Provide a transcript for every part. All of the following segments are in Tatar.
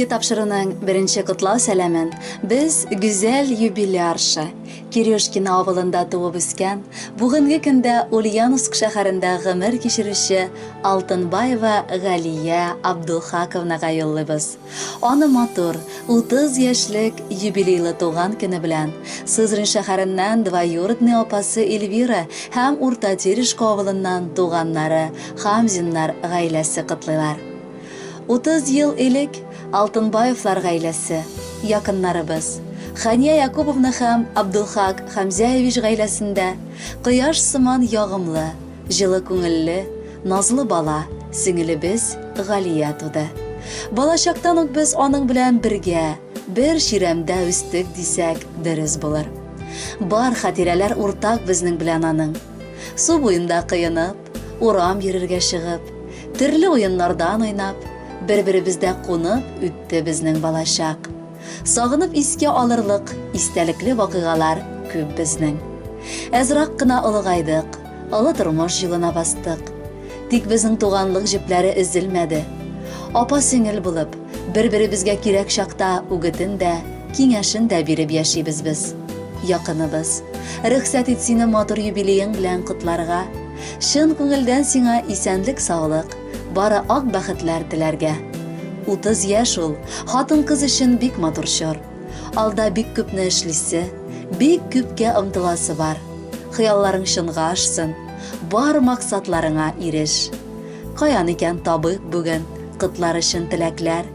Тапшыруның беренче котлау сәламен без гүзәл юбилярша, Кирюшкино авылында туып үскән, бүгенге көндә Ульяновск шәһәрендә гомер кичерүче Алтынбаева Галия Абдулхаковнага юллыйбыз. Аны матур, 30 яшьлек юбилейлы туган көне белән Сызрань шәһәреннән двоюродный апасы Эльвира һәм Урта Терешка авылыннан туганнары Хамзиннар гаиләсе котлыйлар. 30 ел элек Алтынбаевлар гаиләсе, якыннарыбыз, Хәния Якуповна һәм Абдулхак Хәмзәевич гаиләсендә кояш сыман ягымлы, җылы күңелле, назлы бала, сеңелебез Галия туды. Балачактан ук без аның белән бергә, бер чирәмдә үстек дисәк, дөрес булыр. Бар хатирәләр уртак безнең белән аның. Су буенда коенып, урам йөрергә чыгып, төрле уеннардан уйнап, бер-беребездә кунып үтте безнең балачак. Сагынып искә алырлык истәлекле вакыйгалар күп безнең. Әзрак кына олыгайдык, олы тормыш юлына бастык. Тик безнең туганлык җепләре өзелмәде. Апа-сеңел булып, бер-беребезгә кирәк чакта үгетен дә, киңәшен дә биреп яшибез без. Якыныбыз, рөхсәт ит сине матур юбилеең белән котларга. Чын күңелдән сиңа исәнлек-саулык, бары ак бәхетләр теләргә. 30 яшь ул, хатын-кыз өчен бик матур чор. Алда бик күпне эшлисе, бик күпкә омтыласы бар. Хыялларың чынга ашсын, бар максатларыңа иреш. Каян икән табыйк бүген котлар өчен теләкләр?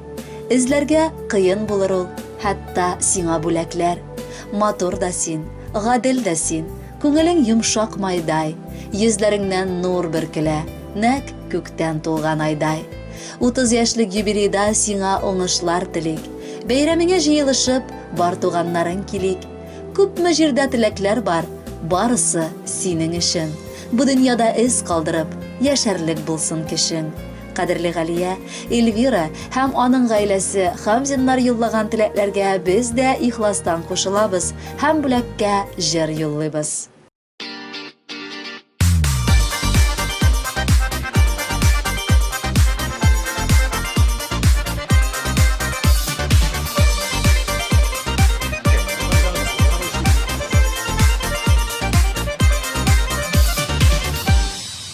Эзләргә кыен булыр ул, хәтта сиңа бүләкләр. Матур да син, гадел дә син, күңелең йомшак майдай, йөзләреңнән нур бөркелә, нәкъ күктән тулган айдай. 30 яшьлек юбилейда сиңа уңышлар телик. Бәйрәмеңә җыелышып, бар туганнарың килик. Күпме җирдә теләкләр бар, барысы синең өчен. Бу дөньяда эз калдырып, яшәрлек булсын кешең. Кадерле Галия, Эльвира һәм аның гаиләсе Хамзиннар юллаган теләкләргә без дә ихластан кушылабыз һәм бүләккә җыр юллыйбыз.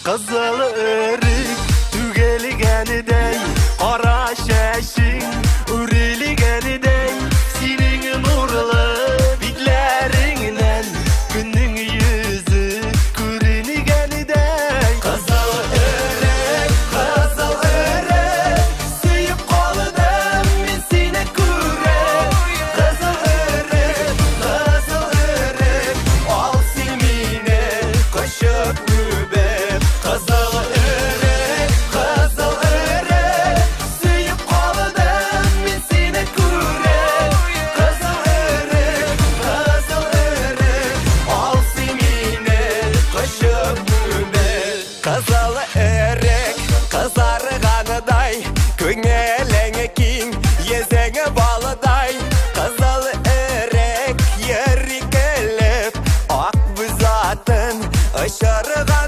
Кызыл өрек түгелгәнедәй, кара чәчең үрелгәнедәй, синең нурлы битләреңнән көннең йөзе күренгәнедәй. Кызыл өрек, кызыл өрек, сөеп калдым мин сине күреп. Кызыл өрек, кызыл өрек, ал син мине кочып үбеп. Кызыл өрек, кызыл өрек, сөеп калдым мин сине күреп. Кызыл өрек, кызыл өрек, ал син мине кочып үбеп. Кызыл өрек, кызарганыдай, күңелең киң, йөзең балдай. Кызыл өрек, йөри көлеп, ак бүз атын очырган.